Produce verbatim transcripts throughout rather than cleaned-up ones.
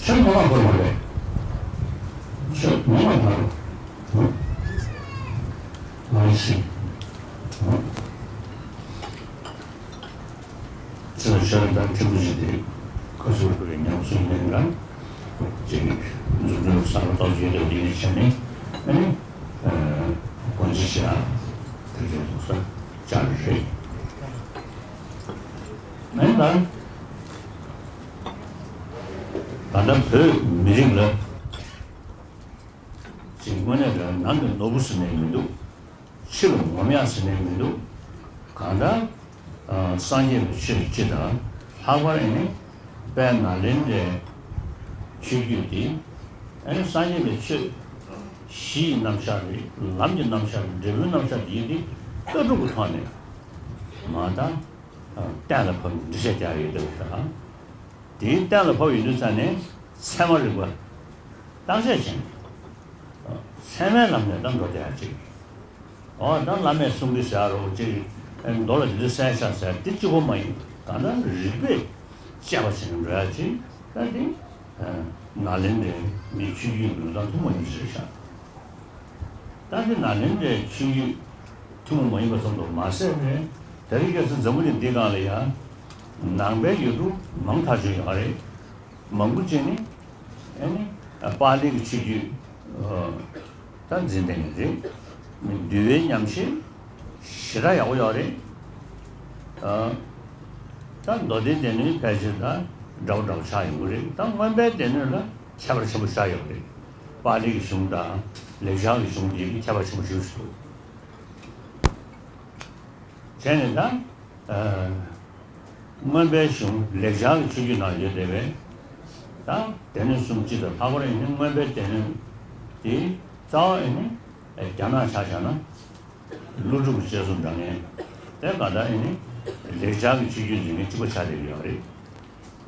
ཆོས་ངོ་མ་བོར་མ་རེད། ཆོས་ངོ་མ་དང་། ཨ་ནི་སྲིད། ཚེ་ལ་ཤར་དང་ཕྲན་བུ་ཞིག་དེ་བཀའ་ཟུར་དུ་ཉམས་སུ་ལེན་རང་ཅིག་འཛུགས་སྐྲུན་གསར་པ་ཏོག་ཙམ་ཡོད་དེ་འདི་ནས་བྱས་ནས་ཨ་ནི་སྒོ་འབྱེད་བྱ་དེ་འདྲའི་ཐོག་ས་བཅར་རེད། ཨ་ནི་ད་ད་ལྟ་བོད་མི་རིགས་ལ་ཅིག་དངོས་གནས་དྲང་ནང་གི་ནོར་བུ་ཟེར་ནས་མི་འདུག་ཕྱི་ལ་ངོམ་ཡག་ཟེར་ནས་མི་འདུག་གང་ལྟར་ཨ་སངས་རྒྱས་པའི་ཆོས་སྤྱི་དང་ལྷག་པར་ཨ་ནི་དཔལ་ནཱ་ལེནྡྲའི་ཆོས་བརྒྱུད་འདི་ཨ་ནི་སངས་རྒྱས་པའི་ཆོས་གཞི་ཡི་རྣམ་གཞག་རེད། ལམ་གྱི་རྣམ་གཞག་རེད། འབྲས་བུའི་རྣམ་གཞག་འདི་ཡིན་ཏེ་ལྟ་གྲུབ་ཀྱི་ཐོག་ནས་མ་དང་གཏན་ལ་ཕབ་ནས་འགྲེལ་བཤད་རྒྱག་ཡོད་འདུག་ད། དེའི་གཏན་ལ་ཕབ་ཡོད་དུས་ཙང་ནས་ཚད་མ་རིག་པ་བརྟག་དཔྱད་བྱས་ནས་ཚད་མའི་ལམ་ནས་ད་འགྲོ་བསྡད་ཡ་ཅིག་ཨོ་ད་བླ་མས་གསུང་གི་ཟེར་རོ་ཅིག་མདོ་ལ་དེ་འདྲ་གསལ་བཞག་ཟེར་དེ་གཅིག་པོ་མ་ཡིན། གང་ལྟར་རིགས་པས་དཔྱད་པ་བྱས་ནས་འགྲོ་ཡ་ཅིག་ད་དེ་ནཱ་ལེནྡྲའི་མི་ཆོས་བརྒྱུད་ཀྱི་ལུང་དང་ཐུན་མོང་ཡིན་ཟེར་བཞག་ད་དེ་ནཱ་ལེནྡྲའི་ཆོས་བརྒྱུད་ཐུན་མོང་མ་ཡིན་པ་ཙམ་དུ་མ་ཟད་པས་དེ་རིང་ཁ་སང་འཛམ་བུ་གླིང་འདི་སྒང་ལ་ཡང་ནང་པའི་ཡུལ་གྲུ་མང་ཐག་ཆོད་ཡོད་རེད། མང་པོ་ཅིག་ནི་ཨ་ནི་པཱ་ལི་གི་ཆོས་བརྒྱུད་ད་འཛིན་བསྡད་མཁན་རེད། འདུལ་བའི་ཉམས་བཞེས་ཞེ་དྲག་ཡག་པོ་ཡོད་རེད། ད་མདོ་སྡེའི་སྡེ་སྣོད་ཕལ་ཆེར་ད་འདྲ་བོ་འདྲ་བོ་ཆགས་ཡོང་གི་རེད། ད་མངོན་པའི་སྡེ་སྣོད་ལ་ཁྱད་པར་ཆེན་པོ་ཆགས་ཡོད་རེད། པཱ་ལི་གི་གཞུང་དང་ལེགས་སྦྱར་གྱི་གཞུང་འདི་ཁྱད་པར་ཆེན་པོ་ཞེ་པོ་ཞིག་འདུག་བྱས་ནས་ད། ཨ། མངོན་པའི་གཞུང་ལེགས་སྦྱར་གྱི་ཆོས་བརྒྱུད་ནང་ཡོད་བསྡད་པའི་ད་སྡེ་སྣོད་གསུམ་སྤྱི་དང་ལྷག་པར་ཡིན་ན་མངོན་པའི་སྡེ་སྣོད་དེ་རྩ་བ་ཡིན་ན་རྒྱ་ནག་ཆ་བཞག་ན་ཀླུ་སྒྲུབ་ཀྱི་དཔྱད་རྩོམ་འདྲ་ངན་དེ་ག་ད་ཡིན་ན་ལེགས་སྦྱར་གྱི་ཆོས་བརྒྱུད་འཛིན་མཁན་གཅིག་པ་ཆགས་བསྡད་ཀྱི་ཡོད་རེད།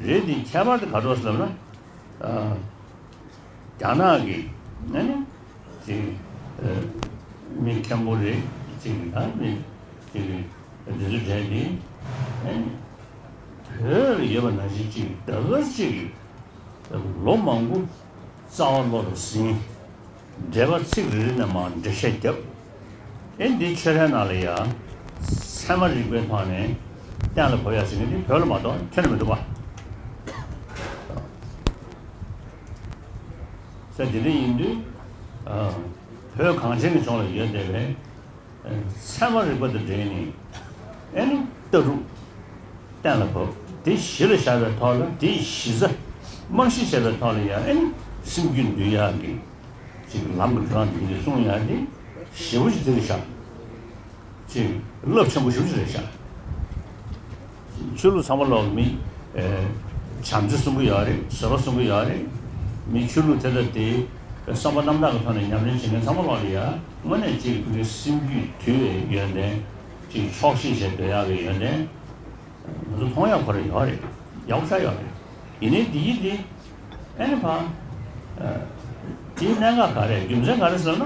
རེད་དེ་ཁྱད་པར་དེ་ག་འདྲ་ཟེར་ལབ་ན། ཨ། རྒྱ་ནག་གི་ཨ་ནི་ཅིག་ཨ། མི་མཁན་པོ་རེད་ཅིག་ཨ་མི་ཅིག་འདི་ཚོ་གྲས་དེ་ཨ་ནི་བོད་ལ་ཡོད་པ་ནང་བཞིན་ཅིག་ད་ག་ཅིག་ལོ་མང་པོ་རྩ་བ་བློ་ལ་ཟིན། འགྲེལ་པ་ཚིག་རེ་རེ་ནས་མར་འགྲེལ་བཤད་བརྒྱབ། ཨེ་འདི་ཆོས་རའི་ནང་ལ་ཡང་ཚད་མ་རིག་པའི་ཐོག་ནས་གཏན་ལ་ཕབ་ཡ་ཟེར་མཁན་འདི་བོད་ལ་མ་གཏོགས་ཁྱོན་ནས་མི་འདུག་པ། ས་དེ་འདྲ་ཡིན་དུས་ཨ། བོད་གངས་ཅན་གྱི་ལྗོངས་ལ་ཡོད་བསྡད་པའི་ཚད་མ་རིག་པ་དང་འབྲེལ་ནས་ཨེ་ནི་ལྟ་གྲུབ་གཏན་ལ་ཕབ། དེ་གཞི་ལ་བཞག་པའི་ཐོག་ལ་དེའི་གཞི་རྩ་རྨང་གཞི་བྱས་པའི་ཐོག་ལ་ཡང་ཨེ་ནི་སེམས་རྒྱུད་འདུལ་ཡག་གི་ཅིག་ལམ་གྱི་དོན་དེ་འདི་གསུང་ཡག་དེ་ཞེ་པོ་ཅིག་དེ་རེད་ཤག་ཅིག་རླབས་ཆེན་པོ་ཞེ་པོ་ཅིག་རེད་ཤག་ཆོས་ལུགས་ཚང་མ་ལོག་མི་ཨེ་བྱམས་བརྩེ་གསུང་གི་ཡོད་རེད། བཟོད་པ་གསུང་གི་ཡོད་རེད། མི་ཆོས་ལུགས་དེ་དང་དེ་བསམ་པ་རྣམ་དག་གི་ཐོག་ནས་ཉམས་ལེན་བྱེད་མཁན་ཚང་མ་ལོག་ལ་ཡ་དངོས་གནས་ཅིག་ཕ་གི་སེམས་རྒྱུད་དུལ་བའི་ཡོན་ཏན་ཅིག་ཆོག་ཤེས་བྱས་སྡོད་ཡག་གི་ཡོན་ཏན། ང་ཚོ་མཐོང་ཡག་ཁོ་རང་ཡོད་རེད། ཡག་པོ་ཆགས་ཡོད་རེད། ཡིན་ནའི་འདི་ཡིན་འདི། ཨེ་ནི་ཕ། ཨ། དེའི་གནད་འགག་ག་རེ་རྒྱུ་མཚན་ག་རེ་ཟེར་ན།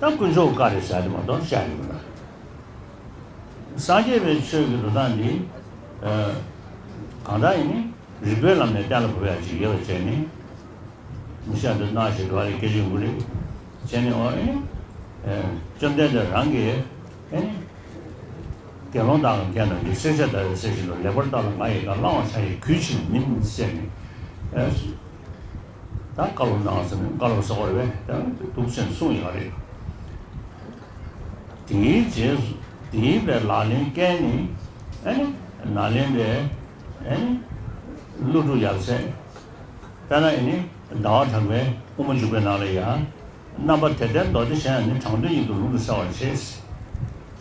ད་དཀོན་མཆོག་བཀའ་རེད་ཟེར་དེ་མ་གཏོགས་བཤད་ཡོད་མ་རེད། སངས་རྒྱས་པའི་ཆོས་ཀྱི་འགྲོ་སྟངས་འདི། ཨ། གང་ལྟར་ཡིན་ནི་རིགས་པའི་ལམ་ནས་གཏན་ལ་ཕབ་ཡག་ཅིག་ཡོད་པ་བྱས་ནས། མི་ཤ་འདི་སྣ་ཞིག་འགྲོ་བ་རེད་སྐད་ཆ་ཡོང་གི་རེད། བྱས་ནས་འོ་ཨེ་ནི། ཨ། བཅོམ་ལྡན་འདས་རང་གིས་ཨེ་ནི། དགེ་སློང་དག་གམ་མཁས་རྣམས་ཀྱིས། བསྲེག་བཅད་ཟླ་བའི་ཚེས་བཞིན་དུ། ལེགས་པར་བརྟགས་ལ་ང་ཡི་བཀའ། བླང་བར་བྱ་ཡི་གུས་ཕྱིར་མིན་ཟེར་ནས། ཨེ། ད་བཀའ་སློབ་གནང་ཟེར་ནས་བཀའ་སློབ་ཟེར་བ་རེད་པས། ད་འདུག་ཟེར་ནས་གསུངས་ཡོད་རེད། དེའི་རྗེས་སུ་དེའི་བའི་ལག་ལེན་བཀལ་ནས་ཨེ་ནི་ནཱ་ལེནྡྲའི་ཨེ་ནི་ཀླུ་སྒྲུབ་ཡབ་སྲས། དཔེར་ན་ཨེ་ནི་ཟླ་བ་གྲགས་པའི་དབུ་མ་འཇུག་པའི་ནང་ལ་ཡང་། རྣམ་པ་དེ་ལྟར་མདོ་སྡེ་གཞན་ཡང་ནི། དྲང་དོན་ཉིད་དུ་ལུང་དུ་གསལ་བར་བྱེད།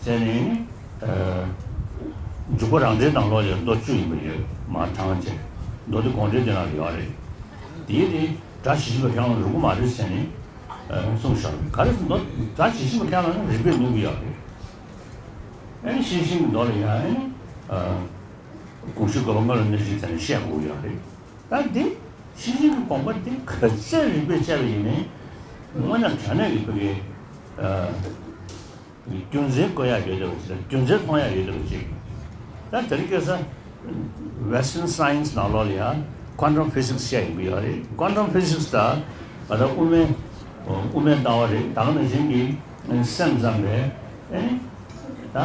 ཟེར་ནས་ནི། ཨ། འཇུག་པ་རང་འགྲེལ་ནང་ལོགས་ལ་མདོ་བཅུ་ཡིན་པ་ཡོད། མར་དྲངས་བྱས། མདོ་སྡེ་དགོངས་འགྲེལ་དེ་ནང་ལ་ཡོད་རེད། དེའི་དེ་སྒྲ་ཇི་བཞིན་པར་ཁས་བླངས་ལུགས་མ་རེད་ཟེར་ནས། ཨ། གསུངས་བཞག་རེད། ག་རེ་ཟེར་མདོ་སྒྲ་ཇི་བཞིན་པར་ཁས་བླངས་ན་རིགས་པས་ནོན་གྱི་ཡོད་རེད། ཨ་ནི་ཤེས་བཞིན་གྱི་མདོ་ལ་ཡང་ཨ་ནི། ཨ། དགོངས་གཞི་དགོས་པ་སྔ་ལ་གནོད་བྱེད་ཟེར་ནས་བཤད་དགོས་ཀྱི་ཡོད་རེད། ད་འདི་ཤེས་བཞིན་གྱི་དགོངས་པ་འདི་ག་ཚད་རིགས་པས་དཔྱད་པ་ཡིན་ནའི། དངོས་གནས་དྲང་གནས་ཀྱི་ཕ་གི། ཨ། རྒྱུ་མཚན་བཀོད་ཡག་ཡོད་བསྡད་པ་ཅིག་དང་རྒྱུ་མཚན་མཐོང་ཡག་ཡོད་བསྡད་པ་ཅིག་ད་དེ་རིང་ཁ་སང་Western Science ནང་ལོགས་ལ་ཡང་ Quantum physics བཤད་ཡོང་གི་ཡོད་རེད། Quantum physics ད་ང་ད་དབུ་མའི་དབུ་མའི་ལྟ་བ་རེད། ད་ག་ནང་བཞིན་གྱི་སེམས་ཙམ་རེད། ཨེ་ནི་ད་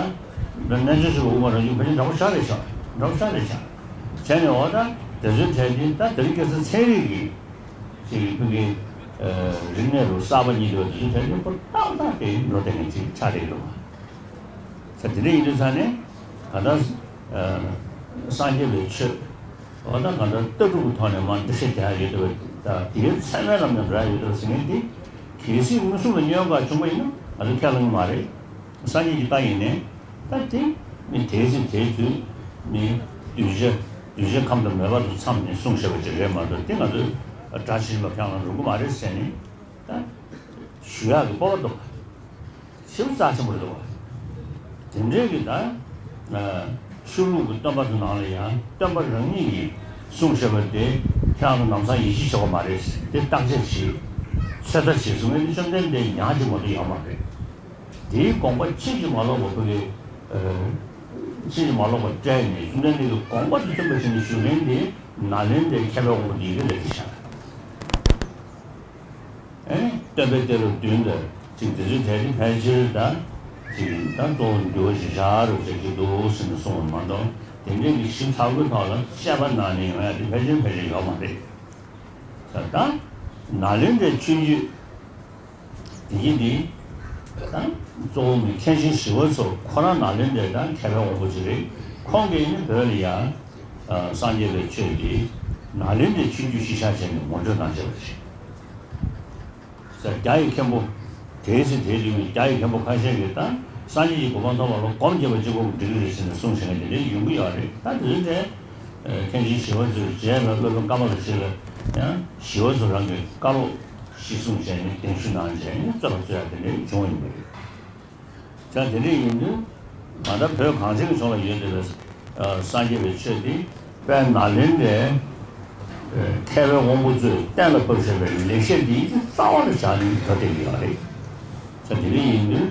རྣལ་འབྱོར་ཞིག་གི་དབུ་མ་རང་བཞིན་ཕལ་ཆེར་འདྲ་པོ་ཤ་རེད་ཤག་འདྲ་པོ་ཤ་རེད་ཤག་བྱས་ནས་འོ་ད་དེ་ཚོའི་གྲས་འདི་ད་དེ་རིང་ཁ་སང་ཚན་རིག་གི་ཅིག་ཕུགས་ཀྱི་རིག་གནས་རུ་གསར་པ་གཉིས་འདུག་དེ་ཚོའི་གྲས་འདི་ཁོ་ཏག་ཏག་དེ་འགྲོ་བསྡད་མཁན་ཅིག་ཆགས་བསྡད་ཀྱི་འདུག་ས་དེ་འདྲ་ཡིན་དུས་ས་ནས་ད་ལྟ་སངས་རྒྱས་པའི་ཆོས། འོ་ད་གང་ལྟར་ལྟ་གྲུབ་ཀྱི་ཐོག་ནས་མར་འགྲེལ་བཤད་རྒྱག་ཡ་ཡོད་དེ། ད་དེའི་ཚད་མའི་ལམ་ནས་འགྲོ་ཡ་ཡོད་དེ་ཟེར་མཁན་དེ་གལ་སྲིད་མངོན་སུམ་ལ་ཉོན་དགའ་བྱུང་བ་ཡིན་ན་ང་ཚོ་ཁས་བླངས་ཀྱི་མ་རེད། སངས་རྒྱས་ཀྱི་ལྟ་ཡིན་ནའི་ད་དེ་ནི་དེའི་ཚེ་དེའི་དུས་ནི་གདུལ་བྱ་གདུལ་བྱ་ཁམས་དང་མོས་པ་དང་འཚམས་ནས་གསུངས་བཞག་པ་ཅིག་རེད་མ་གཏོགས་དེ་ང་ཚོས་སྒྲ་ཇི་བཞིན་པ་ཁས་བླངས་རུང་གི་མ་རེད་ཟེར་ནས་ད་ཞུ་ཡག་གི་སྤོབས་པ་འདུག་ཞེ་པོ་རྩ་ཆེན་པོ་རེད་འདུག་བ། དེ་འདྲའི་གི་ད་ཆོས་ལུགས་ཀྱི་སྟོན་པ་ཚོ་ནང་ལ་ཡང་སྟོན་པ་རང་ཉིད་ཀྱིས་གསུངས་བཞག་པ་དེ་ཁྱེད་རང་ཚོ་ལམ་སང་ཡིད་ཆེས་བྱེད་དགོས་མ་རེད། དེ་བརྟག་དཔྱད་བྱེད། ཚོད་ལྟ་བྱེད་གསུངས་པའི་བཅོམ་ལྡན་འདས་ཉག་གཅིག་མ་གཏོགས་ཡོད་མ་རེད། དེའི་དགོངས་པ་ཕྱིན་ཅི་མ་ལོག་པ་ཕ་གི་ཕྱིན་ཅི་མ་ལོག་པ་བཀྲལ་ནས་བཅོམ་ལྡན་འདས་ཀྱི་དགོངས་པ་དེ་མཐུན་པ་བྱས་ནས་ཞུ་མཁན་དེ་ནཱ་ལེནྡྲའི་མཁས་པའི་དབང་པོ་འདི་གི་ལས་ཀྱི་ཤ། ཨེ་སྟོན་པའི་གཏེར་ལ་བདུན་དང་ཅིག་དེ་ཚོའི་གྲས་དེ་ཕལ་ཆེར་ད་ཅིག་ད་གཙོ་བོ་འདུལ་བ་བཞི་ཆར་རུ་བྱེད་ཀྱི་འདུག་ཟེར་ནས་གསུངས་པ་མ་གཏོགས་དེ་འདྲའི་གི་ཞིབ་ཚགས་པོའི་ཐོག་ལ་དཔྱད་པ་གནང་ནས་ཡོང་ཡ་དེ་ཕལ་ཆེར་ཕལ་ཆེར་ཡོད་མ་རེད། ད་ནཱ་ལེནྡྲའི་ཆོས་བརྒྱུད་དེ་གི་འདི་ད་གཙོ་བོ་མི་མཁན་ཆེན་ཞི་བ་འཚོ་ཁོ་རང་ནཱ་ལེནྡྲའི་ད་མཁས་པའི་དབང་པོ་ཅིག་རེད། ཁོང་གིས་ནི་བོད་ལ་ཡ་སངས་རྒྱས་པའི་ཆོས་འདི་ནཱ་ལེནྡྲའི་ཆོས་བརྒྱུད་གཞི་བཞག་བྱས་ནས་ངོ་སྤྲོད་གནང་བྱས་པ་རེད། ས་རྒྱ་ཡི་མཁན་པོ། དེའི་ཚེ་དེའི་དུས་རྒྱ་ཡི་མཁན་པོ་ཁ་ཤས་ཀྱིས་ད་སངས་རྒྱས་ཀྱི་གོ་འཕང་ཐོབ་པ་ལ་སྒོམ་བརྒྱབ་པ་གཅིག་པོ་འགྲིག་གི་རེད་ཟེར་ནས་གསུངས་བཞིན་པ་དེ་འདྲའི་ཡོང་གི་ཡོད་རེད། ད་དེ་ཚོའི་གྲས་མཁན་ཆེན་ཞི་བ་འཚོའི་རྗེས་ལ་སློབ་དཔོན་ཀ་མ་ལ་ཤཱི་ལ་ཡང་ཞི་བ་འཚོ་རང་གི་བཀའ་སློབ་གཞི་བཟུང་བྱས་ནས་གདན་ཞུ་གནང་བྱས་ནས་རྩོད་པ་རྩོད་ཡ་དེ་འདྲའི་བྱུང་བ་ཡིན་པ་རེད། ད་དེ་འདྲ་ཡིན་དུས་ང་ད་བོད་གངས་ཅན་གྱི་ལྗོངས་ལ་ཡོད་བསྡད་པའི་སངས་རྒྱས་པའི་ཆོས་འདི་དཔལ་ནཱ་ལེནྡྲའི་མཁས་པའི་དབང་པོ་ཚོས་གཏན་ལ་ཕབ་བཞག་པའི་ལེགས་བཤད་འདི་རྩ་བ་ལ་བཞག་ནས་འགྲོ་བསྡད་ཀྱི་ཡོད་རེད། ད་དེ་འདྲ་ཡིན་དུས་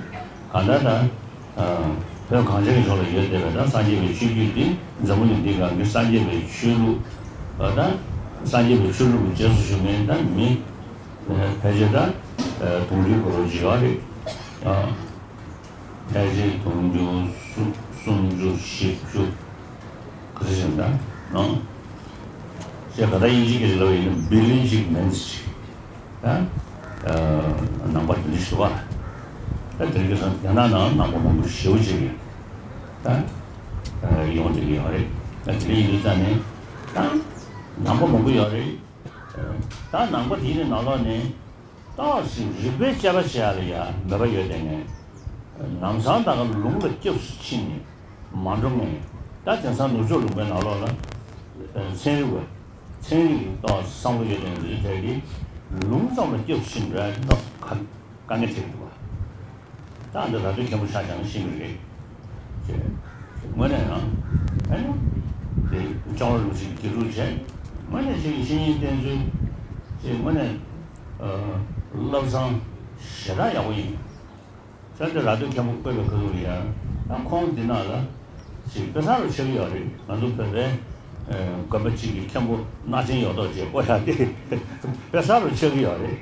གང་ལྟར་ད་བོད་གངས་ཅན་གྱི་ལྗོངས་ལ་ཡོད་བསྡད་པའི་ད་སངས་རྒྱས་པའི་ཆོས་བརྒྱུད་འདི་འཛམ་བུ་གླིང་འདིའི་སྒང་གི་སངས་རྒྱས་པའི་ཆོས་ལུགས་ད་སངས་རྒྱས་པའི་ཆོས་ལུགས་ཀྱི་རྗེས་སུ་ཞུགས་མཁན་ད་མི་ཕལ་ཆེར་ད་དུང་ཕྱུར་གོ་ལོ་ཅིག་ཡོད་རེད། ཕལ་ཆེར་དུང་ཕྱུར་སུམ་ཅུ་བཞི་བཅུ་ག་ཚོད་ཅིག་འདུག་ཨང་། ཞེས་ག་ད་དབྱིན་ཇི་སྐད་ལ་ཡིན་ན་བི་ལི་ཡོན་ཅིག་མིན་ཅིག་ད་ནང་པ་དེ་འདྲ་ཞིག་འདུག་པ། ད་དེ་རིང་ཁ་སང་རྒྱ་ནག་ནང་ནང་པ་མང་པོ་ཞེ་པོ་ཅིག་ད་ཡོང་བསྡད་ཀྱི་ཡོད་རེད། ད་དེ་འདྲ་ཡིན་དུས་ཙང་ནས་ད་ནང་པ་མང་པོ་ཡོད་རེད། ད་ནང་པ་དེའི་ནང་ལོགས་ནས། ཏོག་ཙམ་རིག་པའི་དཔྱད་པ་བྱེད་ཡ་ལ་ཡ་མོས་པ་ཡོད་དེ་ནས། ལམ་སང་ད་ག་ལུང་ལ་སྐྱབས་སུ་ཕྱིན་ནས་མ་འགྲོ་ངེས། ད་དེང་སང་ནུབ་ཕྱོགས་ལུང་པའི་ནང་ལོགས་ལ་ཚན་རིག་པ། ཚན་རིག་གི་ཏོག་ཙམ་བསམ་བློ་ཡོད་དེ་ནས་རེད་དེ་གི་ལུང་ཙམ་ལ་སྐྱབས་སུ་ཕྱིན་འགྲོ་ཡ་ཏོག་ག་དཀའ་ངལ་འཕྲད་འདུག་བ། ད་འདི་ར་སྟོད་མཁན་པོ་ཆ་ཚང་ཤེས་ཀྱི་རེད། ཅེས། དངོས་གནས་ཡང་། ཨ་ནི། དེ་ལྕང་ལོ་རིན་པོ་ཆེ་གི་དགེ་ཕྲུག་བྱས། དངོས་གནས་ཅིག་གི་བཤེས་གཉེན་བསྟེན་ཚུལ། ཅེས་དངོས་གནས། ཨ། བློ་བཟང་ཞེ་དྲག་ཡག་པོ་ཡིན། ས་འདི་ར་སྟོད་མཁན་པོ་བཀོད་པའི་ཁ་ཐུག་ལ་ཡང་། ད་ཁོང་འདི་ནང་ལ། ཅིག་དཔེ་བཟང་རུ་ཆགས་ཀྱི་ཡོད་རེད། ང་ཚོ་བོད་པའི། ཨ། དགོན་པ་གཅིག་གི་མཁན་པོ་སྣ་ཆེན་ཡོད་མདོག་ཅེས་བཀོད་ཡག་དེ། དཔེ་བཟང་རུ་ཆགས་ཀྱི་ཡོད་རེད།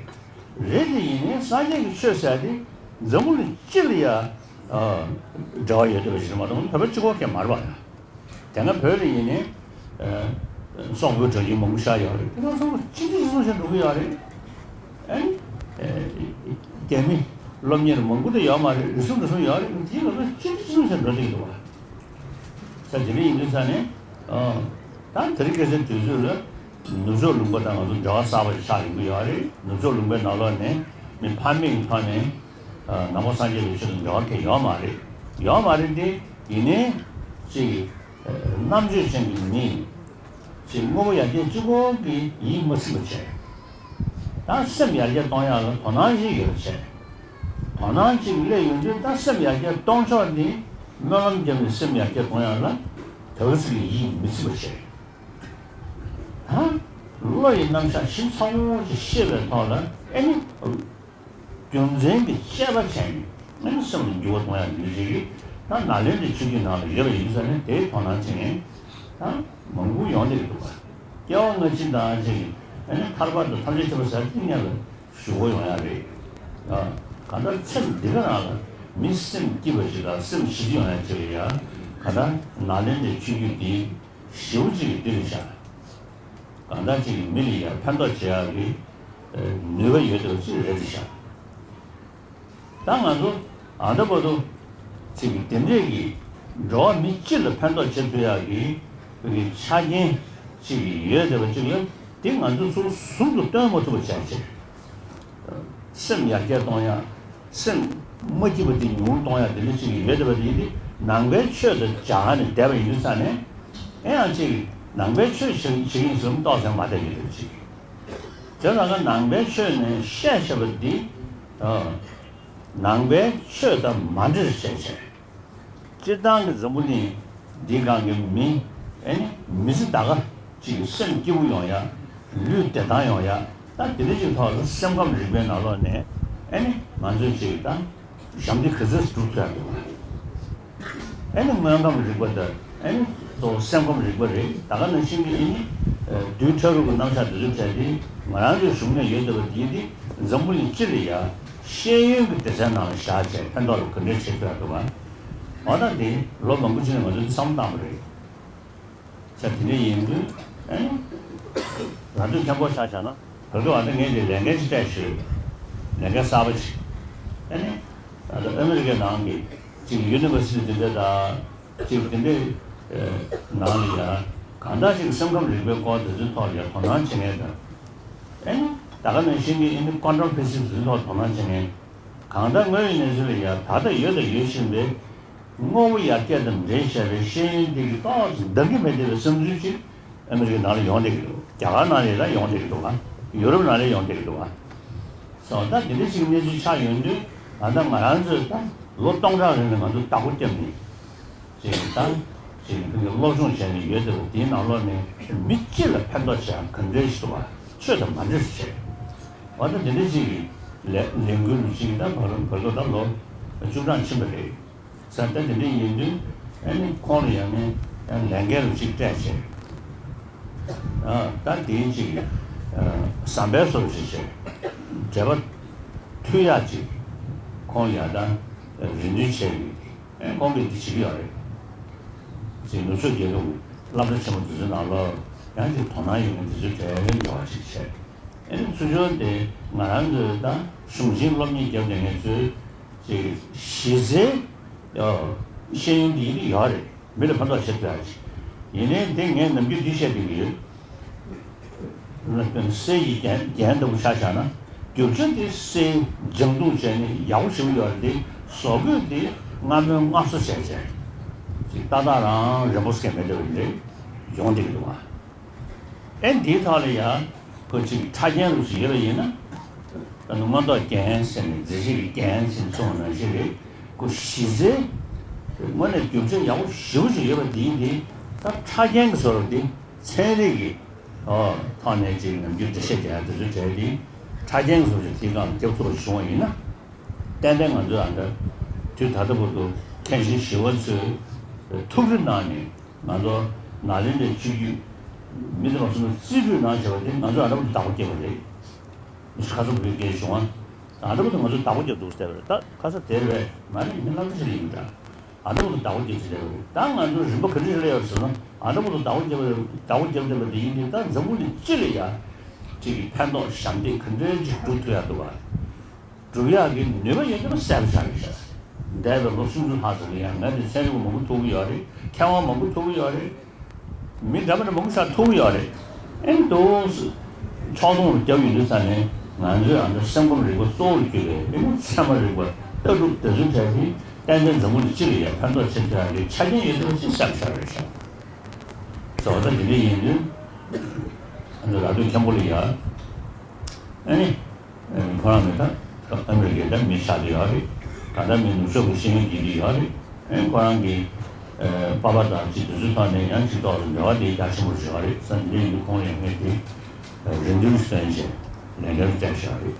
རེད་དེ་ཡིན་ནའི་སངས་རྒྱས་ཀྱི་ཆོས་ཟེར་ཡ་དེ་འཛམ་བུ་གླིང་སྤྱི་ལ་ཡ། ཨ། འབྲེལ་བ་ཡོད་བསྡད་པ་ཞིག་རེད་མ་གཏོགས་བོད་པ་གཅིག་པོ་གས་མ་རེད་པ། དེ་སྔ་བོད་ལ་ཡིན་ནའི། ཨ། སོག་པོའི་གྲྭ་རྒྱུན་མང་པོ་ཤར་ཡོད་རེད། དེ་ཚོ་ཚང་མ་གཅིག་སྒྲིལ་གཅིག་མཚུངས་བྱས་འགྲོ་གི་ཡོད་རེད། ཨ་ནི། ཨ། རྒྱ་མི་སློབ་གཉེར་མང་པོ་དེ་ཡོད་མ་རེད། རེ་ཟུང་རེ་ཟུང་ཡོད་རེད། དེའི་ལོ་ཚོད་གཅིག་སྒྲིལ་གཅིག་མཚུངས་བྱས་འགྲོ་བསྡད་ཀྱི་འདུག་བ། ས་དེ་འདྲ་ཡིན་དུས་ས་ནས། ཨ། ད་དེ་རིང་ཁ་སང་དུས་ཚོད་ལ། ནུབ་ཕྱོགས་ལུང་པ་དང་ང་ཚོ་འབྲེལ་བ་གསར་པ་ཞིག་ཆགས་ཡོང་གི་ཡོད་རེད། ནུབ་ཕྱོགས་ལུང་པའི་ནང་ལོགས་ནས་མི་ཕ་མེས་ཀྱི་ཐོག་ནས། ཨ། ནང་པ་སངས་རྒྱས་པའི་ཆོས་དང་འབྲེལ་བ་གང་ཡང་ཡོད་མ་རེད། ཡོད་མ་རེད་དེ། ཡིན་ནའི་ཅིག་ཨ། རྣམ་དཔྱོད་ཅན་གྱི་མི་ཅིག་དངོས་པོ་ཡར་རྒྱས་གཅིག་པོ་གིས་ཡིད་མི་ཚིམ་པ་བྱས། ད་སེམས་ཡར་རྒྱས་གཏོང་ཡག་ལ་དོ་སྣང་ཞིག་ཡོད་བྱས། དོ་སྣང་ཅིག་སླེབས་ཡོང་དུས་ད་སེམས་ཡར་རྒྱས་གཏོང་ཕྱོགས་འདི་སྨོན་ལམ་བརྒྱབ་ནས་སེམས་ཡར་རྒྱས་གཏོང་ཡག་ལ་དེ་ག་ཚོད་ཀྱིས་ཡིད་མི་ཚིམ་པ་བྱས། ད་བློ་ཡི་རྣམ་གཞག་ཞིབ་ཚགས་པོ་ཅིག་ཤེས་པའི་ཐོག་ལ་ཨེ་ནི། རྒྱུ་མཚན་གྱི་དཔྱད་པ་བྱས་ནས་ཨེ་ནི་སེམས་ལ་འགྱུར་བ་གཏོང་ཡག་འདི་ཞིག་གིས་ད་ནཱ་ལེནྡྲའི་ཆོས་བརྒྱུད་ནང་ལ་ཡོད་པ་ཡིན་ཙང་ནས་དེའི་དོ་སྣང་བྱེད་མཁན་ད་མང་པོ་ཡོང་བསྡད་ཀྱི་འདུག་ག། སྐྱེ་བ་སྔ་ཕྱི་དང་ཅིག་ཨ་ནི་ཐར་པ་དང་ཐམས་ཅད་མཁྱེན་པ་ཟེར་དེ་སྔོན་ལ་ཞུ་དགོས་ཡོང་ཡ་རེད། ཨ། གང་ལྟར་ཚེ་འདི་ག་རང་ལ་མི་སེམས་སྐྱིད་པ་ཞིག་དང་སེམས་ཞི་བདེ་ཡོང་ཡ་ཅིག་ལ་ཡ། གང་ལྟར་ནཱ་ལེནྡྲའི་ཆོས་བརྒྱུད་འདི་ཞེ་པོ་ཅིག་གི་འདི་རེད་ཤག་གང་ལྟར་ཅིག་མི་ལ་ཡ་ཕན་ཐོགས་བྱེད་ཡག་གི་ནུས་པ་ཡོད་བསྡད་པ་ཅིག་རེད་ཤག་ད་ང་ཚོ་ཨ་ད་བར་དུ་ཅིག་དེ་འདྲས་ཀྱི་འགྲོ་བ་མི་སྤྱི་ལ་ཕན་ཐོགས་བྱེད་ཐུབ་ཡག་གི་ཆ་རྐྱེན་ཅིག་ཡོད་བསྡད་པ་ཅིག་ལ་དེ་ང་ཚོ་ཚུར་ཟུར་དུ་སྟོན་མ་ཐུབ་པ་བྱས་བྱས། སེམས་ཡར་རྒྱས་གཏོང་ཡག་སེམས་མ་སྐྱིད་པ་དེ་ཉུང་གཏོང་ཡག་དེ་འདྲ་ཅིག་ཡོད་བསྡད་པ་དེ་ཡིན་ཏེ། ནང་པའི་ཆོས་དང་སྦྱར་ནས་བསྡད་པ་ཡིན་དུས་ཙང་ནས། ཨེ་ཡང་ཅིག་ནང་པའི་ཆོས་བྱེད་བྱེད་ཀྱི་ཡིན་ཟེར་ཏོག་ཙམ་མ་བསྡད་ཡོད་པ་ཅིག་དེ་ལ་ཀ་ནང་པའི་ཆོས་ནས་བཤད་བཤད་པ་འདི། ཨ། ནང་པའི་ཆོས་དང་མ་འདྲེས་བྱས་བྱས། སྤྱིར་བཏང་གི་འཛམ་བུ་གླིང་འདིའི་སྒང་གི་མི། ཨེ་ནི་མི་ཚེ་ད་ག་ཅིག་སེམས་སྐྱིད་པོ་ཡོང་ཡ། ལུས་བདེ་ཐང་ཡོང་ཡ། ད་དེ་འདྲ་ཅིག་ཐོག་ལ་སེམས་ཁམས་རིག་པའི་ནང་ལོགས་ནས་ཨེ་ནི་ང་ཚོས་ཅིག་ད་ཞབས་འདེགས་ག་ཚོད་སྒྲུབ་ཐུབ་ཡ་འདུག་ཨེ་ནི་དངོས་ཁམས་རིག་པ་དང་ཨེ་ནི་གཙོ་བོ་སེམས་ཁམས་རིག་པ་རེད། ད་ག་ནང་བཞིན་གྱི་ཨེ་ནི་རྡུལ་ཕྲ་རབ་ཀྱི་རྣམ་གཞག་འདི་ཚོ་བྱས་ཏེ་ང་རང་ཚོའི་གཞུང་ནས་ཡོད་བསྡད་པ་འདི་འདི་འཛམ་བུ་གླིང་སྤྱི་ལ་ཡ་ཤེས་ཡོན་གྱི་སྡེ་ཚན་ནང་ལ་བཞག་བྱས་ཕན་ཐོགས་ལ་ག་འདྲས་བྱེད་ཐུབ་ཡ་འདུག་ག་འོ་ད་འདི་ལོ་མང་པོ་ཕྱིན་ནས་ང་ཚོས་འདི་བསམ་བློ་བཏང་བ་རེད། ས་དེ་འདྲ་ཡིན་དུས་ཨ་ནི་རང་ཚོས་མཁན་པོ་ཆགས་བྱས་ན་བོད་སྐད་བ་ད་ངས་འདི་ལས་འགན་ཅིག་སྤྲད་ཞུས། ལས་འགན་གསར་པ་ཅིག་ཨ་ནི་ད་ལྟ་ཨ་མི་རི་ཀའི་ནང་གི་ཅིག་ཡུ་ནི་ཝར་སི་ཊི་དེ་འདྲ་དང་ཅིག་དེ་འདྲའི་ནང་ལ་ཡ་གང་འདྲ་ཅིག་སེམས་ཁམས་རིག་པའི་སྐོར་དེ་ཚོའི་ཐོག་ལ་ཡ་དོ་སྣང་བྱེད་མཁན་དང་། ཨ་ནི་ད་ག་ནང་བཞིན་གྱི་ཨ་ནི་ཀོན་ཊམ་ཕི་ཟིག་སི་དེ་ཚོའི་ཐོག་དོ་སྣང་བྱེད་མཁན། གང་ལྟར་དངོས་ཡོད་གནས་ཚུལ་ལ་ཡ་ད་ལྟ་ཡོད་དང་ཡོད་བཞིན་པའི་དངོས་པོ་ཡར་རྒྱས་དང་འགྲན་བཞིན་པའི་ཤེས་ཡོན་འདི་གི་ཏོག་ཙམ་འདང་གི་མེད་བསྡད་པའི་བསམ་ཚུལ་ཅིག་ཨ་མི་རི་ཀའི་ནང་ལ་ཡོང་བསྡད་ཀྱི་འདུག་རྒྱ་གར་ནང་ལ་ཡང་ཡོང་བསྡད་ཀྱི་འདུག་ག་ཡུ་རོབ་ནང་ལ་ཡོང་བསྡད་ཀྱི་འདུག་ག་སོ་ད་འདི་འདྲ་ཞིག་གནས་ཚུལ་ཆགས་ཡོང་དུས་ད་ལྟ་ང་རང་ཚོས་ད་ལོ་སྟོང་ཕྲག་རིང་ལ་ང་ཚོ་བདག་པོ་བརྒྱབ་ནས་ཅིག་ད་ཅིག་ཕ་གི་སློབ་སྦྱོང་བྱས་ནས་ཡོད་བསྡད་པ་དེའི་ནང་ལོགས་ནས་མི་སྤྱི་ལ་ཕན་ཐོགས་བྱེད་ཡ་ག་འདྲ་ཞིག་འདུག་ག་ཆོས་དང་མ་འདྲ་ཞིག་བྱས། འོ་ད་འདི་འདྲ་ཞིག་གི་ལས་ལས་འགུལ་ཅིག་ད་བར་བར་དུ་ད་ལོ་བཅུ་གྲངས་ཕྱིན་པ་རེད། ས་ད་དེ་འདྲ་ཡིན་དུས་ཨ་ནི་ཁོང་ལ་ཡང་ནི་ཡང་ལས་འགན་རུ་གཅིག་སྤྲད་བྱས། ཨ་ད་དེའི་གཅིག་ཨ་ཟམ་པའི་བཟོ་ཅིག་བྱས། འབྲེལ་བ་མཐུད་ཡག་ཅིག་ཁོང་ལ་ཡང་ད་རེ་འདུན་བྱས་ཡོད། ཨ་ཁོང་གིས་འདི་བྱེད་ཀྱི་ཡོད་རེད། ཅིག་ནུབ་ཕྱོགས་རྒྱལ་ཁབ་སློབ་གྲྭ་ཆེན་མོ་དེ་ཚོའི་ནང་ལོགས་ཡང་ཅིག་དོ་སྣང་ཡོད་མཁན་དེ་ཚོའི་གྲས་འབྲེལ་བ་ཅིག་བྱས། ཨེ་ནི་ཚུར་ཕྱོགས་དེ་ང་རང་ཚོའི་ད་གཞུང་ཆེན་སློབ་གཉེར་བརྒྱབ་བསྡད་མཁན་ཚོའི་ཅིག་གཞི་རྩའི་ཤེས་ཡོན་འདི་ཡིན་ཡོད་རེད། མི་ལ་ཕན་ཐོགས་བྱེད་ཐུབ་ཡ་ཅིག་ཡིན་ནའི་དེ་ངས་ནམ་རྒྱུན་འདི་བཤད་བསྡད་ཀྱི་ཡོད། གསེར་གྱི་རྒྱན་རྒྱན་ལྟ་བུ་ཆ་བཞག་ན་རྒྱུ་ཆ་དེ་གསེར་སྦྱང་བརྡུང་བྱས་ནས་ཡག་པོ་ཞེ་པོ་ཡོད་རེད་དེ། བཟོ་བཀོད་དེ་སྔ་མོའི་སྔ་བཟོ་བྱས་བྱས་ཅིག་ཏག་ཏག་རང་རན་པོ་སྐད་མེད་བསྡད་པ་རེད་ཡོང་བསྡད་ཀྱི་འདུག་ཨ། ཨེ་འདིའི་ཐོག་ལ་ཡང་ཁོ་ཅིག་ཆ་རྐྱེན་རུ་ཞིག་ཡོད་པ་ཡིན་ན། ད་ནི་མངོན་རྟོགས་རྒྱན་ཟེར་ནས་མཛེས་བྱེད་ཀྱི་རྒྱན་ཟེར་ནས་གསུངས་པ་ནང་བཞིན་རེད། ཁོ་གཞི་རྩའི་དངོས་གནས་རྒྱུ་ཆ་ཡག་པོ་ཞེ་པོ་ཅིག་ཡོད་པ་འདིའི་འདི་ད་ཆ་རྐྱེན་གྱི་བཟོ་འདྲ་འདི་ཚན་རིག་གི་ཨོ་ཐོག་ནས་ཅིག་ནམ་རྒྱུན་འགྲེལ་བཤད་རྒྱག་ཡ་དེ་ཚོའི་གྲས་འདི་ཆ་རྐྱེན་གྱི་བཟོ་འདྲ་འདི་སྒང་ལ་རྒྱབ་ཐུབ་པ་བྱུང་བ་ཡིན་ན། ཏན་ཏན་ང་ཚོས་ཨ་འདྲ་དུས་ད་ལྟ་བར་དུ་མཁན་ཆེན་ཞི་བ་འཚོའི་ཐུགས་རེ་གནང་ནས། ང་ཚོ་ནཱ་ལེནྡྲའི་ཆོས་བརྒྱུད་མི་དེ་མ་སོང་ན་རྩིས་སྤྲོད་གནང་བྱས་པ་དེ་ང་ཚོ་ཨ་འདྲ་པོ་བདག་པོ་བརྒྱབ་པ་རེད། ཁ་སང་བོད་སྐད་བྱུང་བ། ཨ་འདྲ་པོ་དེ་ང་ཚོ་བདག་པོ་བརྒྱབ་འདུག་ཟེར་བ་རེད། ད་ཁ་སང་དེར་བས་མ་རེད། མི་ལྷག་ཆ་ཞིག་ཡིན་འདྲ། ཨ་འདྲ་པོ་དེ་བདག་པོ་བརྒྱབ་ཟེར་བ་རེད། ད་ང་ཚོ་རིམ་པ་ག་འདྲ་ཞིག་སླེབས་ཡོད་ཟེར་ན་ཨ་འདྲ་པོ་དེ་བདག་པོ་བརྒྱབ་པ་རེད། བདག་པོ་བརྒྱབ་བསྡད་པ་དེ་ཡིན་དུས་ད་འཛམ་བུ་གླིང་སྤྱི་ལ་ཡ་ཅིག་གི་ཕན་ཐོགས་ཞབས་འདེགས་ག་འདྲ་ཅིག་སྒྲུབ་ཐུབ་ཡ་འདུག་བ། སྒྲུབ་ཡག་གི་ནུས་པ་ཡོད་ན་གསལ་པོ་ཆགས་ཡོད་ཤག་འདས་པའི་ལོ་སུམ་ཅུ་ལྷག་ཙམ་ལ་ཡང་ང་ཚོས་ཚན་རིག་པ་མང་པོ་ཐུག་གི་ཡོད་རེད། མཁས་དབང་མང་པོ་ཐུག་གི་ཡོད་རེད། མི་འདྲ་མི་འདྲ་མང་པོ་ཞིག་ཐུག་གི་ཡོད་རེད། ཨེ་འདུག་སེ་ཕྱོགས་སྡོམ་རུ་བརྒྱབ་ཡོང་དུས་ཙང་ནས་ང་ཚོས་ཨ་འདྲ་སེམས་ཁམས་རིག་པ་གཙོ་བོར་གྱུར་པའི་ཨེ་ནི་ཚད་མ་རིག་པ་ལྟ་གྲུབ་དེ་ཚོའི་གྲས་དེ་ཏན་ཏན་འཛམ་བུ་གླིང་སྤྱི་ལ་ཡང་ཕན་ཐོགས་བྱེད་ཐུབ་ཡག་གི་ཆ་རྐྱེན་ཡོད་ཚད་ཅིག་གསལ་པོ་ཆགས་ཡོད་ཤག་བཟོ་ལྟ་འདི་འདྲ་ཡིན་དུས་ཨ་འདྲ་ལ་དུས་མཁན་པོ་ལ་ཡ་ཨེ་ནི། ཁོ་རང་ནི་ད་ཨ་མི་རི་ཀའི་ད་མི་ཆགས་ཀྱི་ཡོད་རེད། ད་ལྟ་མི་ནུབ་ཕྱོགས་ཀྱི་ཤེས་ཡོན་སྦྱིན་གྱི་ཡོད་རེད། ཨེ་ཁོ་རང་གི་ཨེ་པ་ཕ་དང་ཅིག་དེ་ཚོའི་ཐོག་ནས་ཡང་ཅིག་ཐོག་ལ་འབྲེལ་བ་དེ་རྒྱ་ཆེན་པོ་ཞིག་ཡོད་རེད་བསམ་གྱི་འདུག་ཁོང་ལ་ཡང་ངས་དེ་རེ་འདུན་བཏོན་བྱས་ལས་འགན་སྤྲད་བཞག་རེད།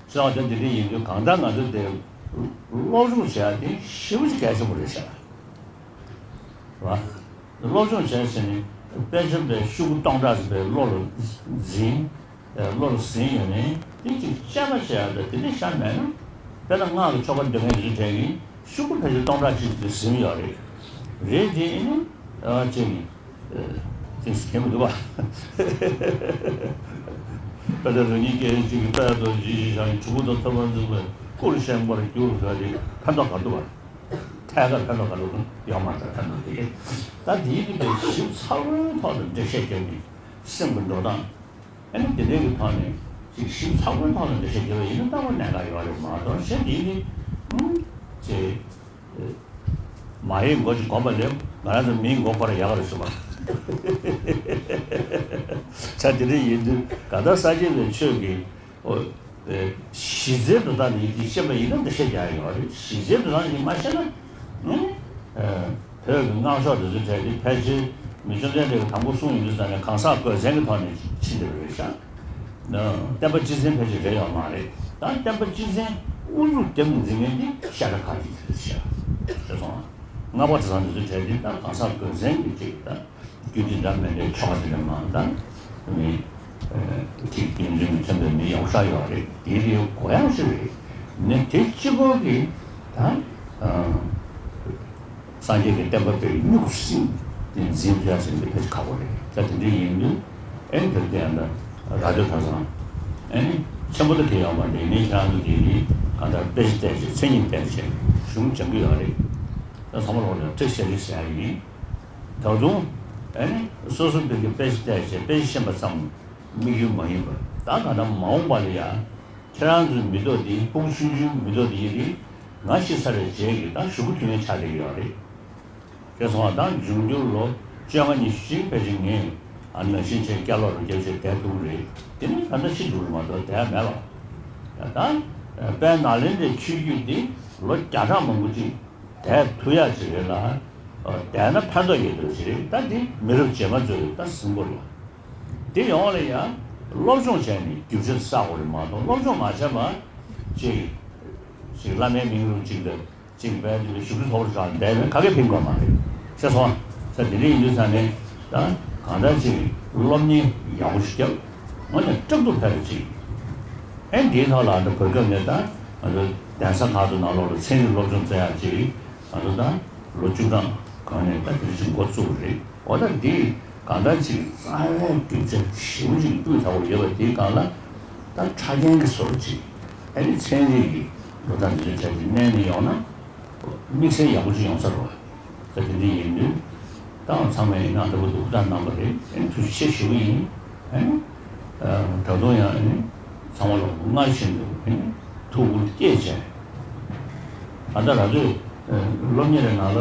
བྱས་ཙང་དེ་འདྲ་ཡིན་དུས་གང་ལྟར་ང་ཚོ་དེ་སློབ་སྦྱོང་བྱེད་ཡ་དེ་ཞེ་པོ་ཅིག་གལ་ཆེན་པོ་རེད་ཤག་རེད་བ། སློབ་སྦྱོང་བྱས་ཟིན་ནས་ དཔེ་ཆ་དེ་ཤོག་གུ་སྟོང་ཕྲག་ཙམ་པའི་བློ་ལ་འཛིན། བློ་ལ་ཟིན་ཡོད་ནའི་དེ་གཅིག་དཔྱད་པ་བྱེད་ཡག་དེ་དེ་འདྲ་ཤར་མེད་ན། དཔེར་ན་སྔགས་ཀྱི་ཆོ་ག་འདོན་མཁན་ཡིན་དུས་དྲན་གྱི་ཤོག་གུ་ཕལ་ཆེར་སྟོང་ཕྲག་གཅིག་དེ་ཟིན་ཡོད་རེད། རེད་དེ་ཨེ་ནི་ཨ་ཅེ་ནི་ཨ་ཅེ་ཟིན་མི་འདུག་པ། དཔེ་ཆ་རང་ཉིད་སྐད་ཡིག་གཅིག་གི་དཔེ་དང་ཇི་ཞིག་བྱ་ཡི་གྲུ་གུ་དང་ཐོབ་པར་འཛིན་པའི་སྐུ་ལ་བཤད་པར་འགྱུར་ཟེར་ཏེ་ཕན་ཐོགས་ག་འདུག་པ། ཐད་ཀར་ཕན་ཐོགས་ག་འདུག་ཡོད་མ་རེད། ཕན་ཐོགས་དེ་ད་དེའི་གི་དཔེ་ཞིབ་ཚགས་པོའི་ཐོག་ཏུ་འགྲེལ་བཤད་བརྒྱབ་ནས་སེམས་ཀྱི་འགྲོ་སྟངས། ཨ་ནི་དེ་འདྲའི་གི་ཐོག་ནས་ཅིག་ཞིབ་ཚགས་པོའི་ཐོག་ནས་འགྲེལ་བཤད་བརྒྱབ་པ་ཡིན་ན་ལྟ་བུ་གནད་འགག་ཡོད་རེད་མ་གཏོགས་གཞན་དེ་ནི་ཨུམ་ཅེ་མ་ཡི་མགོ་ཅིག་གོམ་པ་ལེབ་ང་རང་ཚོ་མིའི་མགོ་སྐོར་ཡག་རེད་ཞུ་བ། ཆ་དེ་འདྲ་ཡིན་དུས་ག་ད་ས་སྐྱ་པའི་ཆོས་ཀྱི་ཨོ། གཞི་རྩའི་འགྲོ་སྟངས་འདི་ཤེས་པ་ཡིན་ན་འདི་ཤེས་ཀྱང་ཡོད་རེད། གཞི་རྩའི་འགྲོ་སྟངས་འདི་མ་ཤེས་ན་ནི། བོད་ཀྱི་སྔགས་ཕྱོགས་འདི་ཚོའི་གྲས་འདི་ཕལ་ཆེར་མི་བཅོམ་ལྡན་འདས་ཀྱིས་དང་པོ་གསུངས་ཡོང་དུས་ཙང་ནས་གང་ཟག་དགོས་མཚན་གྱི་ཐོག་ནས་ཕྱིན་བསྡད་པ་རེད་ཤག་བསྟན་པ་སྤྱི་མཚན་ཕལ་ཆེར་རེད་ཡོད་མ་རེད། ད་བསྟན་པ་སྤྱི་མཚན་དབུ་འཛུགས་རྒྱབ་ནས་འཛིན་མཁན་འདི་ཤ་ཁྲག་ཁ་ཅིག་རེད་ཤག་དེ་སོང་ང་། སྔགས་པ་གྲྭ་ཚང་འདི་ཚོའི་གྲས་འདི་ད་གང་ཟག་དགོས་མཚན་གྱི་ཅིག་ད། རྒྱུ་འདི་འདྲ་མེད་འདྲའི་ཆོ་ག་འདི་འདྲ་མང་དང་། མི་ཅིག་རྒྱུན་འཛིན་མི་ཚན་པའི་མི་ཡོང་ས་ཡོད་རེད། དེའི་རིགས་གོ་ཡག་ཞིག་རེད། ནི་དེ་གཅིག་པོ་གིས་ད་སངས་རྒྱས་ཀྱི་བསྟན་པ་དཔེ་སྨྱུག་སྲིང་དེ་འཛིན་ཐུབ་ཡག་ཟེར་འདི་ཕལ་ཆེར་ཁག་པོ་རེད། ད་དེ་འདྲ་ཡིན་དུས་ཨེ་ནི་དེར་བལྟས་ན་ར་ཏོ་གྲྭ་ཚང་ཨེ་ནི་ཆེན་པོ་ད་དེ་ཡོང་བ་འདི་ནི་ཁྱེད་རང་ཚོ་དེ་ནི་གང་ལྟར་དཔེ་ཆ་བལྟས་བྱས་མཚན་ཉིད་བལྟས་བྱས་གཞུང་སྦྱང་གི་ཡོད་རེད། ད་ཚང་མ་ལོག་ནས་བཀྲ་ཤིས་བདེ་ལེགས་ཟེར་ཡག་ཡིན། ད་དུང་ཨེ་ནི་སོ་སོ་སྤེལ་གྱི་དཔེ་ཆ་བལྟས་བྱས་དཔེ་ཆ་ཤེས་པ་ཙམ་དམིགས་ཡུལ་མ་ཡིན་པར་ད་ག་ད་མ་འོངས་པ་ལ་ཡ་ཁྱེད་རང་ཚོའི་མི་ཐོག་འདི་སྤུ་གུ་ཆུང་ཆུང་མི་ཐོག་འདི་ཡི་རིགས་ང་ཤི་ཚར་བའི་རྗེས་ཀྱི་ད་གཞུག་གུ་དུས་ངན་ཆགས་བསྡད་ཀྱི་ཡོད་རེད། དེ་སོང་བ་ད་འབྱུང་འགྱུར་ལོ་བཅོ་ལྔ་ཉི་ཤུ་ཅིག་ཕལ་ཆེར་ངས་ཨ་ནང་བཞིན་བྱས་སྐྱ་ལོག་རུ་རྒྱབ་བྱས་བསྡད་ཐུབ་ཀྱི་རེད། དེ་ནི་ད་ལྟ་ཤི་འགྲོ་གི་མ་གཏོགས་བསྡད་ཡ་མེད་པ། ད་དཔལ་ནཱ་ལེནྡྲའི་ཆོས་བརྒྱུད་འདི་ལོ་བརྒྱ་ཕྲག་མང་པོ་ཅིག་བསྡད་ཐུབ་ཡག་ཅིག་རེད་ལ། བསྡད་ན་ཕན་ཐོགས་ཡོད་འདོད་ཅིག་རེད། ད་འདི་མི་རབས་རྗེས་མ་ཚོས་ད་ཟིན་དགོས་རེད། འདི་ཡོང་བ་ལ་ཡང་སློབ་སྦྱོང་བྱས་ནས་རྒྱུ་ཆ་བསགས་དགོས་རེད་མ་གཏོགས་སློབ་སྦྱོང་མ་བྱས་པ་ཅིག་ཅིག་བླ་མའི་མིང་རུ་ཅིག་དང་ཅིག་བས་ཅིག་ཞུ་རྒྱུ་ཐོག་རུ་བཞག་བསྡད་པས་ག་གེ་ཕན་དགོས་མ་རེད། ཤེས་སོང་ཨ། ས་དེ་འདྲ་ཡིན་དུས་ཙང་ནས་ད་གང་ལྟར་ཅིག་སློབ་གཉེར་ཡག་པོ་ཞིག་བརྒྱབ། འོ་ནས་སྐྲག་སྡུག་ཕེབས་པ་ཅིག་ཨེ་འདིའི་ཐོག་ལ་ད་གོ་སྐབས་ནས་ད་ང་ཚོ་གདན་ས་ཁག་ཏུ་ནང་ལོགས་ལ་ཚན་རིག་སློབ་སྦྱོང་བྱེད་ཡག་ཅིག་ང་ཚོ་ད་ལོ་བཅུ་གྲངས་གོང་ནས་ད་དེ་ཅིག་འགོ་བཙུགས་པ་རེད། འོ་ད་འདི་གང་ལྟར་ཅིག་རྩ་བའི་རྒྱུ་ཆ་ཞེ་པོ་ཅིག་སྤུས་དག་པོ་ཡོད་པ་དེའི་སྒང་ལ་ད་ཕྲ་རྒྱན་གྱི་བཟོ་འདྲ་ཅིག་ཨ་ནི་ཚན་རིག་གི་འགྲོ་སྟངས་འདི་ཚོའི་གྲས་དེ་གནས་ནས་ཡོང་ན་དམིགས་བསལ་ཡག་པོ་ཅིག་ཡོང་ས་རེད། ད་དེ་འདྲ་ཡིན་དུས་ད་ཚང་མས་ཡིན་ན་ད་བུ་འདུག་ད་གནང་པ་རེད། ཨ་ནི་ཐུགས་རྗེ་ཆེ་ཞུ་གི་ཡིན། ཨ་ནི་ད་དུང་ཡང་ཨ་ནི་ཚང་མ་ལ་སྔར་བཞིན་དུ་ཨ་ནི་ཐུགས་ཁུར་བསྐྱེད་བྱས། ཨ་ད་ར་ཚོས་སློབ་གཉེར་རེ་ནང་ལ་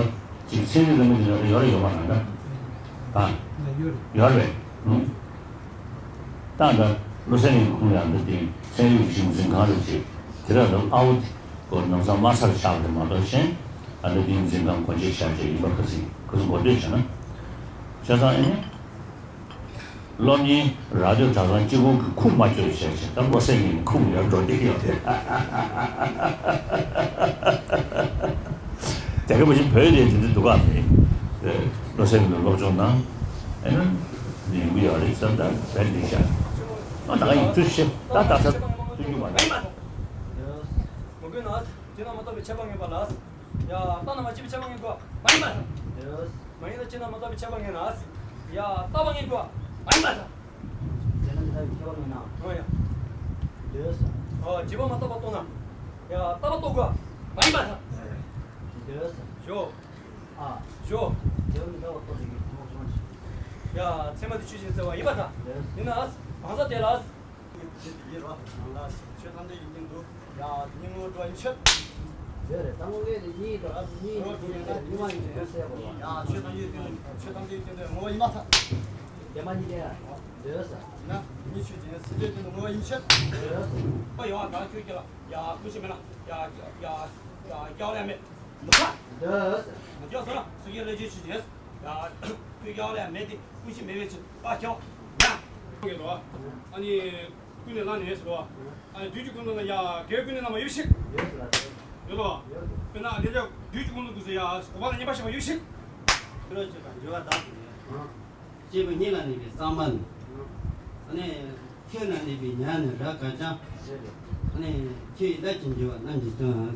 ཅིག་ཚན་རིག་ལ་མི་དེ་ཡོད་རེད་ཡོད་པ་ནང་ད། ད་ཡོད་རེད། ཡོད་རེད། ད་ད་བློ་གསལ་གླིང་ཁུངས་ཡང་འདི་དེ་ཚན་རིག་གི་འཛིན་ཁང་རེད་ཅེས་དེ་ར་ལ་ཨ་བོ་གོ་ནང་ཚང་མ་ཚར་ཆགས་རེད་མ་གཏོགས་གཞན་ཨ་འདི་དེ་འཛིན་ཁང་སྒོ་འབྱེད་བྱ་བྱེད་ཡིན་པ་ཁ་སིང་ཁ་སིང་གོ་ཐོས་བྱས་ན་བྱས་ཙང་ཨེ་ནི། སློབ་གཉེར་ར་སྟོད་གྲྭ་ཚང་གཅིག་པོ་གི་ཁུངས་མ་བཅོལ་བྱས་བྱས་ད་བློ་གསལ་གླིང་ཁུངས་ཡར་འགྲོ་བསྡད་ཡོད་རེད། དེ་ག་བཞིན་བོད་དེ་དེ་འདྲ་འདུག་ག་མེད། བློ་གསལ་གླིང་དུ་སློབ་སྦྱོང་གནང་། ཨེ་ན་ཡོང་གི་ཡོད་རེད་བསམ་ད་བས་འདི་ཤག་ཨ་ད་ག་ཡིན་དུ་ཤེས་ད་ད་ས་ཐུག་རྒྱུ་མ་རེད། མ་གུས་ན་དེ་ན་མ་གཏོགས་པའི་ཆད་པ་ངེས་པ་ལ། ཡ། རྟགས་རྣམ་པ་གཅིག་པའི་ཆད་པ་ངེས་དགོས། མ་ཡིན་པ་དང་། ཡོད། མ་ཡིན་ན་ཅི་རྣམ་པ་རྟགས་པའི་ཆད་པ་ངེས་ན། ཡ། རྟག་པ་ངེས་དགོས། མ་ཡིན་པ་དང་། ཅི་རྣམ་པ་རྟགས་པའི་ཆད་པ་ངེས་ན། འོ་ཡ། ཡོད། ཨ། བྱས་པ་མ་རྟག་པ་རྟོགས་ན། ཡ། རྟག་པ་རྟོགས་དགོས། མ་ཡིན་པ་དང་། ཡོད། ཞོ། ཨ། ཞོ། བྱས་པ་མ་རྟག་པ་རྟོགས་པའི་གི་ཐུན་མོང་ཆོས་ཅན། ཡ། ཚད་མ་དེ་ཆོས་ཅན་བཙལ་བ་ཡིན་པ་དང་། ཡོད། ཡིན་ན། གང་ཟག་དེ་ལ། ཡིན་རོ། ནང་ལ་ཆོས་ཐམས་ཅད་ཡོད་མཁན་འདུག་ཡ། དེ་ནི་ངོ་བོ་འགྲོ་བ་ཡིན་ཕྱིར། དེ་རེད། ད་ངོ་བོ་དེ་གཉིས་དང་། གཉིས་ཡོད་དེ་ཡིན་ན་གཉིས་མ་ཡིན་པའི་གསལ་བོ་ལ། ཡ། ཆོས་ཐམས་ཅད་ཡོད་མཁན། ཆོས་ཐམས་ཅད་ཡོད་མཁན་དེ་ངོ་བོ་ཡིན་མ་ཐག་དེ་མ་ཡིན་ཏེ། འདོད་ས། ཡིན་ན་གཉིས་ཆོས་ཅན། སེམས་ཅན་དེ་ནི་ངོ་བོ་ཡིན་ཕྱིར། འདོད་ས། པ་ཡོང་བ་གང་ཁྱོད་ཀྱི་ལ། ཡ། ཀུན་གཞི་མེད་ན། ཡ། ཡ། ཡ། སྐྱེ་བ་ལེན་མེད། མི་ཁ། འདོད་ས། མི་སྐྱོ་ས་ན་སུ་ཡིན་ལས་ཀྱི་ཆོས་ཅན། ཡ། ཁྱོད་ཀྱང་ལས་མེད་དེ་ཀུན་གཞི་མེད་པའི་ཕྱིར་ད་ཁྱོད་ཡ། ངེས་སོ། ཨ་ནི་ཀུན་ནས་བླངས་ནས་ཟེར་བ། ཨ་ནི་དུས་ཀྱི་ཀུན་ཏུ་ན་ཡ་གལ་ཀུན་ནས་རྣམ་པ་ཡོད་ཞིག་ཡོད་ལ། དཔེར་ན་དེ་ལྟར་དུས་ཀྱི་ཀུན་ཏུ་ཀུན་སེ་ཡ་འོ་བ་ལ་བརྙས་པ་ཞེས་པ་ཡོད་ཞིག་འགྱུར་བ་བྱེད་པ་འགྱུར་བ་དག་ཏུ་ཡོད། སྐྱེས་བུ་གཉིས་ལ་གནས་པའི་གཙང་མ་ནི། ཨ་ནི་ཆོས་ལ་གནས་པའི་ཉ་ནི་ར་ག་ཅང་། ཨ་ནི་ཆོས་ཡི་ཟླ་གཅིག་འགྱུར་བ་རྣམས་ཀྱི་དོན།